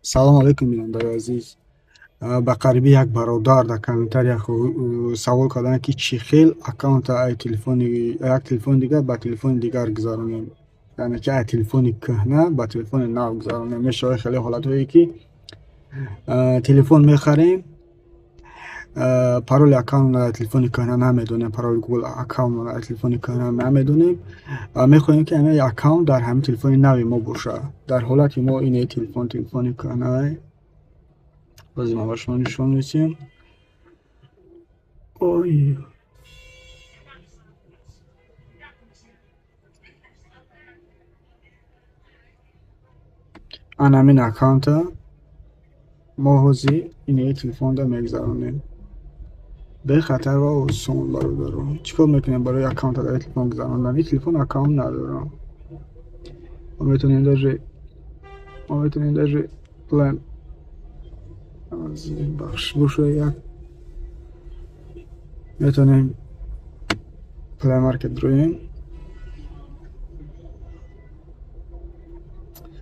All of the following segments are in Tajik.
Салом алейкум, бинандаи азиз. Ба қарибӣ як бародар дар комментария савол карданд, ки чӣ хел аккаунта ай телефони як телефони дигар ба телефони дигар гузаронем, яъне ки ай телефони кӯҳна ба телефони нав гузаронем. Мешавад хеле ҳолатҳое, ки телефон мехарем, пароли аккаунтро дар телефони кӯҳна намедонем, пароли Google аккаунтро дар телефони кӯҳна намедонем, мехоҳем, ки ҳамин аккаунт дар ҳамин телефони нави мо бошад. Дар ҳолати мо ин телефон телефони кӯҳнае. Боз ман ба шумо нишон медиҳам. Ой, ана ҳамин аккаунта мо ҳозир инаи телефонда мегузаронем бехатар ва осон. Бародаро, чӣ кор мекунем барои аккаунта дар телефон гузарондан? Ин телефон аккаунт надорам. Мо метавонем даже план бахш боша, як метавонем Play Market дроем.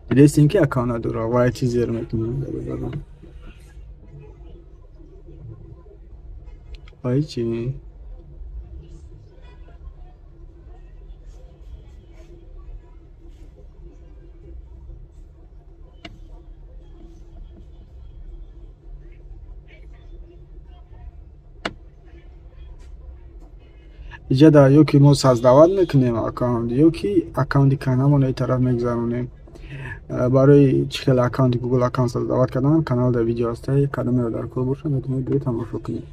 Дидестем, ки аккаунт надора. Войти зер мекунем, бародарон. Войти. Иҷада ё ки мо создавать мекунем аккаунт, ё ки аккаунти кӯҳнамонро ин тараф мегузаронем. Барои чӣ хел аккаунти Google аккаунт создавать кардан каналда видео ҳаста, кадомеро дар кор боша, метавонед биёед тамошо кунед.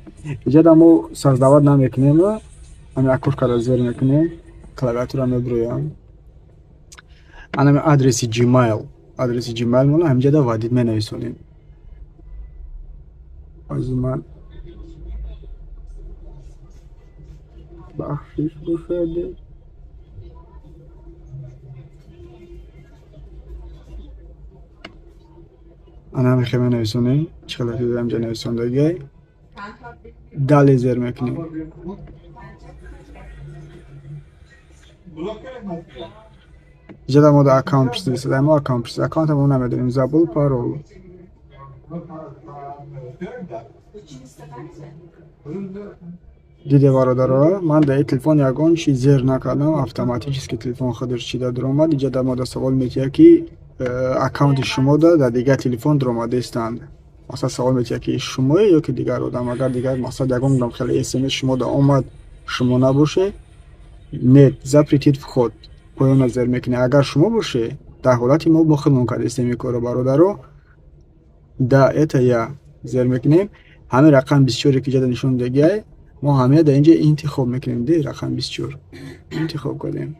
Иҷада мо создавать намекунем, ҳамин окошкаро зер мекунем, клавиатура мебироям, анами адреси Gmail, адреси Gmail моно ҳаминҷада вводить менависонем. Ҳозир ман, бахшиш бошад. Ана ҳамин менависонем, чӣ хел ҳаминҷа нависондагиай. Далее зер мекунем. Иҷада мо аккаунт пурсида, мо аккаунт пурсида, аккаунта мо намедонем. Забыл пароль. Диде, бародаро, ман дар ин телефон ягон чиз зер накардам, автоматически телефон худаш чида дуромад. Иҷада мо да савол метиҳад, ки аккаунти шумо дар дигар телефон дуромадаистанд. Мақсад, савол метиҳад, ки шумое ё ки дигар одам. Агар дигар, мақсад, ягон одам хеле смс шумо да омад, шумо набоше, нет, запретить вход поёна зер мекунед. Агар шумо боше, дар ҳолати мо худмон кардастем ин корро, бародаро, да, это я зер мекунем. Ҳамин рақами 24-е, ки иҷада нишон додагиай, мо ҳамая дар инҷа интихоб мекунем. Ди рақами 24 интихоб кардем.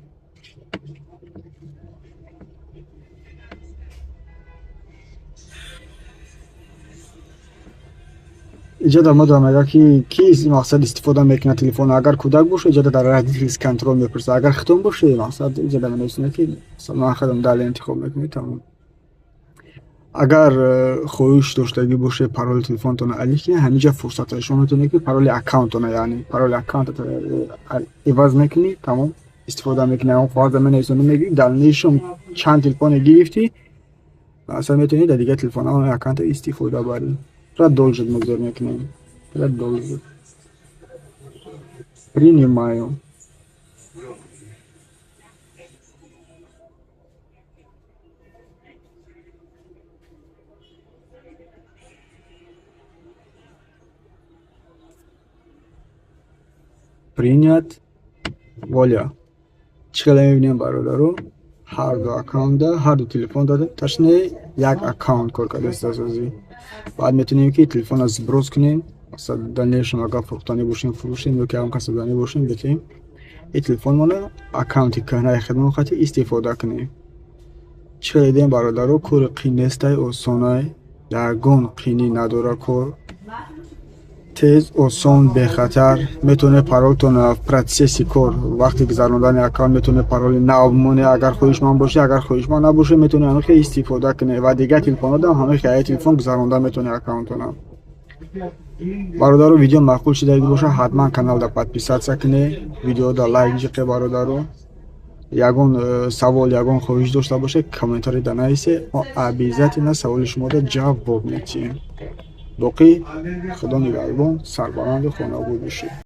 Иҷада мо дорам, агар ки ки мақсад истифода мекунад телефон, агар кӯдак боша, иҷада дар родительский контроль мепурсад. Агар хитон боше, мақсад, иҷада менависонад, ки ман худам. Далее интихоб мекунед, тамом. Агар хоҳиш доштагӣ боше пароли телефонтонро алиф кунед, ҳаминҷа фурсат шумо метавонед, ки пароли аккаунтона, яъне пароли аккаунтато иваз мекунӣ, тамом, истифода мекунӣ. Он коғаза менависонӣ, мегирӣ, дальнейшем чанд телефоне гирифтӣ, аслан метавонӣ дар дигар телефонҳо он аккаунтро истифода барӣ. Продолжить мо зер мекунем, продолжить, принимаю. Принять. Вуаля, чӣ хеле мебинем, бародаро, ҳарду аккаунтда, ҳарду телефон дада, точнее, як аккаунт кор кардааст асосӣ. Баъд метавонем, ки телефонро сброс кунем. Масалан, дальнейшем агар фурӯхтанӣ бошем, фурӯшем, ё ки ягон кас доданӣ бошем, битем ин телефонмона аккаунти кӯҳнаи худмон хати истифода кунем. Чӣ хеле дидем, бародаро, кори қин нестай, осонай, ягон қинӣ надора кор. Тез, осон, бехатар. Метавонед паролтонро в процесси кор, вақти гузарондани аккаунт, метавонед пароли нав бимонед, агар хоҳишманд бошед. Агар хоҳишманд набошед, метавонед ҳамин хел истифода кунед ва дигар телефонҳода ҳамин хел телефон гузаронда метавонед аккаунтона. Бародаро, видео маъқул шидаги бошад, ҳатман каналда подписаться кунед, видеода лайк ҷиқе, бародаро. Ягон савол, ягон хоҳиш дошта бошед, комментарий да нависе, мо обязательно саволи шуморо ҷавоб медиҳем. Боқӣ, Худо нигаҳбон, сарбаланду хонаобод бошед.